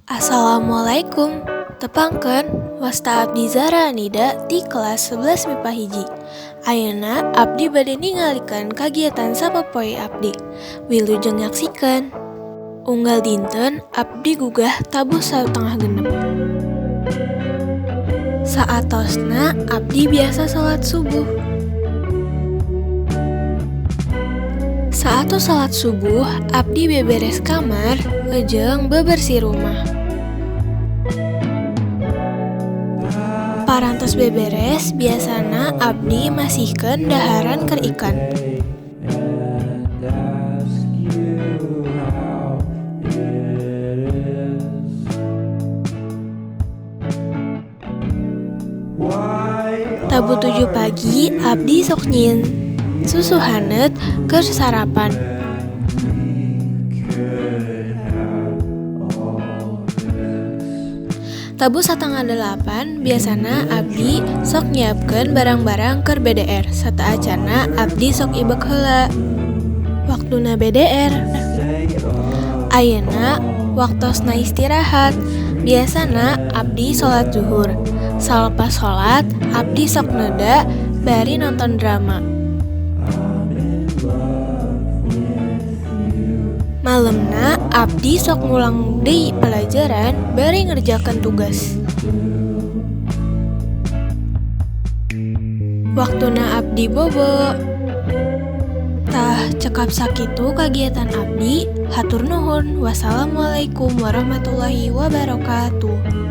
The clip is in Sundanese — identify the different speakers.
Speaker 1: Assalamualaikum, tepangkeun, wasta abdi Zahra Anida ti kelas 11 MIPA 1. Ayeuna abdi bade ningalikeun kagiatan sapopoe abdi. Wilujeng nyaksikeun. Unggal dinten abdi gugah tabuh 05.30. Saatosna abdi biasa salat subuh. Saatos salat subuh abdi beberes kamar jeung bebersih rumah. Parantos beberes biasana abdi masihkeun daharan keur ikan. Tabuh 7 pagi abdi sok nyieun susu haneut keur sarapan. Tabuh 07.30 biasana abdi sok nyiapkeun barang-barang keur BDR, sateuacanna abdi sok ibek heula. Waktuna BDR. Ayeuna waktosna istirahat, biasana abdi salat zuhur. Salapas salat abdi sok neda bari nonton drama. Malemna abdi sok ngulang deui palajaran bari ngerjakeun tugas. Waktuna abdi bobo. Tah, cekap sakitu kagiatan abdi, hatur nuhun. Wassalamualaikum warahmatullahi wabarakatuh.